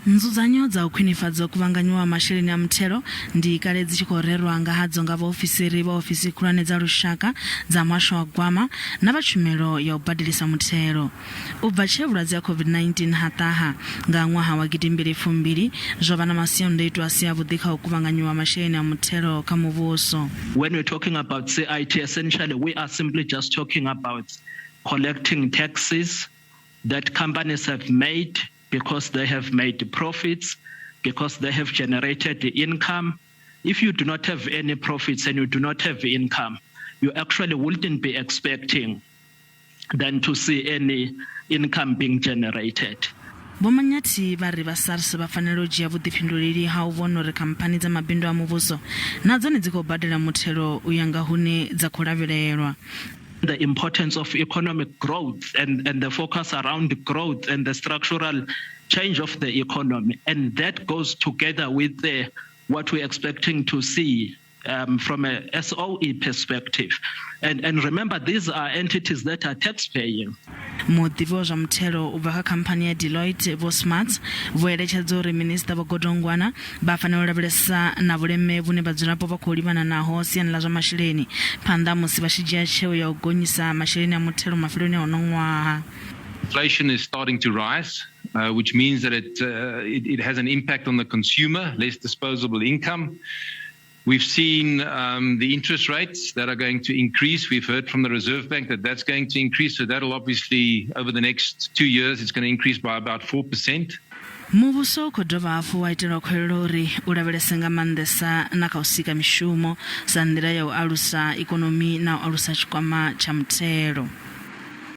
Nzudzanyo dza u khwinifhadza u kuvhanganyiwa ha masheleni a muthelo ndi kale dzi tshi khou rerwa nga hadzo nga vhaofisiri vha ofisi khulwane dza lushaka dza muhasho wa gwama na vha tshumelo ya u badelisa muthelo. U bva tshee vhulwadze ha COVID-19 ha ṱaha nga ṅwaha wa gidimbili fumbili, zwo vha na masiandoitwa a si avhuḓi kha u kuvhanganyiwa ha masheleni a muthelo kha muvhuso. When we're talking about CIT, essentially we are simply just talking about collecting taxes that companies have made because they have made profits, because they have generated the income. If you do not have any profits and you do not have income, you actually wouldn't be expecting then to see any income being generated. Vho Manyathi vha ri vha SARS vha fanela u dzhia vhuḓifhinduleli ha u vhona uri khamphani dza mabindu a muvhuso na dzone dzi khou badela muthelo u ya nga hune dza khou lavhelelwa. The importance of economic growth and the focus around growth and the structural change of the economy. And that goes together with what we're expecting to see from a SOE perspective. And remember, these are entities that are tax-paying. Muḓivhi wa zwa muthelo u bva kha khamphani ya Deloitte Vho Smuts vho eletshedza uri Minisiṱa Vho Godongwana vha fanela u lavhelesa na vhuleme vhune vhadzulapo vha khou livhana naho siani ḽa zwa masheleni phanḓa ha musi vha tshi dzhia tsheo ya u gonyisa masheleni a muthelo mafheloni a uno ṅwaha. Inflation is starting to rise, which means that it has an impact on the consumer, less disposable income. We've seen the interest rates that are going to increase. We've heard from the Reserve Bank that that's going to increase. So that'll obviously, over the next 2 years, it's going to increase by about 4%. Muvhuso u khou dovha hafhu wa itelwa khuwelelo uri u lavhelese nga maanḓesa na kha u sika mishumo sa nḓila ya u alusa ikonomi na u alusa tshikwama tsha muthelo.